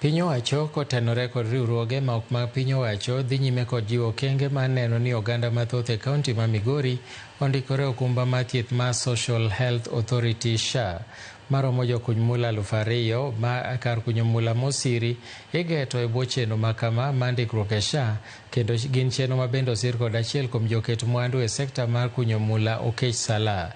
Piny owacho kotenore kod riwruoge ma ok mag piny owacho dhi nyime kod jiwo okenge mar neno ni oganda mathoth e kaunti ma Migori ondikore okumba mar thieth mar Social Health Authority SHA maromo jokuny mula 2000 ma kar kunyo mula mosiri igeto e bwo chenro makama mar ndikruok e SHA kendo gin chenro ma bende osir kod achiel kuom joket mwandu e sekta mar kunyo mula Okech Sala.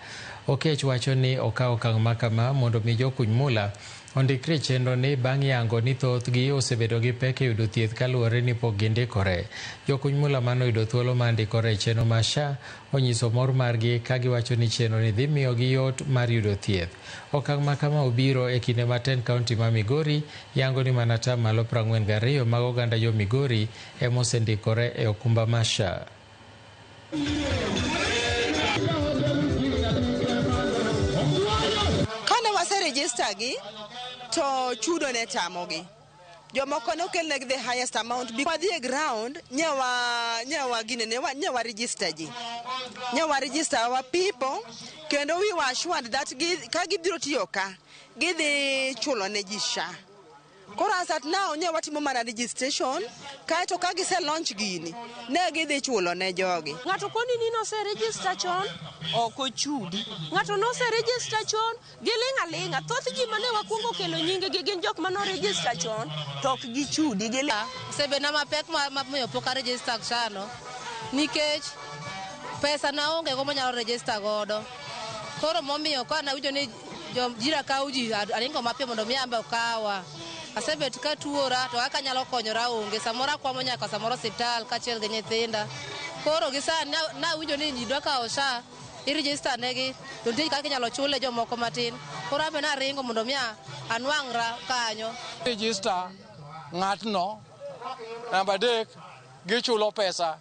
Okech wacho ni okawo okang' makama mondo mi jokuny mula ondikre e chenro ni bang' yango ni thothgi osebedo gi pek e yudo thieth kaluwore ni pok gindikore. Jokuny mula manoyudo thuolo mar ndikore e chenro mar SHA onyiso mor margi ka giwacho ni chenro ni dhi miyogi yot mar yudo thieth. Okang' ma kama obiro e kinde ma tend kaunti ma Migori yango ni mana 42% mag oganda jo Migori ema osendikore e okumba mar SHA. Kane wase register gi to chudo ne tamogi. Jomoko ne okelnegi the highest amount. Wadhi e ground nyawa gine ne nyawa register ji. Nyawa register our people kendo we were assured that ka gibiro tiyo ka gidhi chulo ne ji SHA. Koro as at now nya watimo mana registration kaeto ka gise launch gini ne gidhi chulo ne jogi. Ng'ato koni ni nose register chon ok ochudi. Ng'ato nose register chon giling' aling'a. Thoth ji mane wakwongo kelo nying gi gin jok mane register chon to ok gichudi. Giling'. Osebedna mapek ma miyo pok aregister SHA no nikech pesa naonge go manyalo register godo. Koro momiyo ka nawinjo ni jira kawo ji aringo mapiyo mondo mi ambe okawa. Asebet ka tuora to kaka anyalo konyora onge. Samoro akwamo nyaka samoro osiptal kaachiel gi nyithinda. Koro gi sani nawinjo ni ji dwa kawo SHA iregister negi to nitie kaka inyalo chule jomoko matin. Koro ambe naringo mondo mi anwang'ra kanyo. Register ng'atno. Namba 3, gichulo pesa.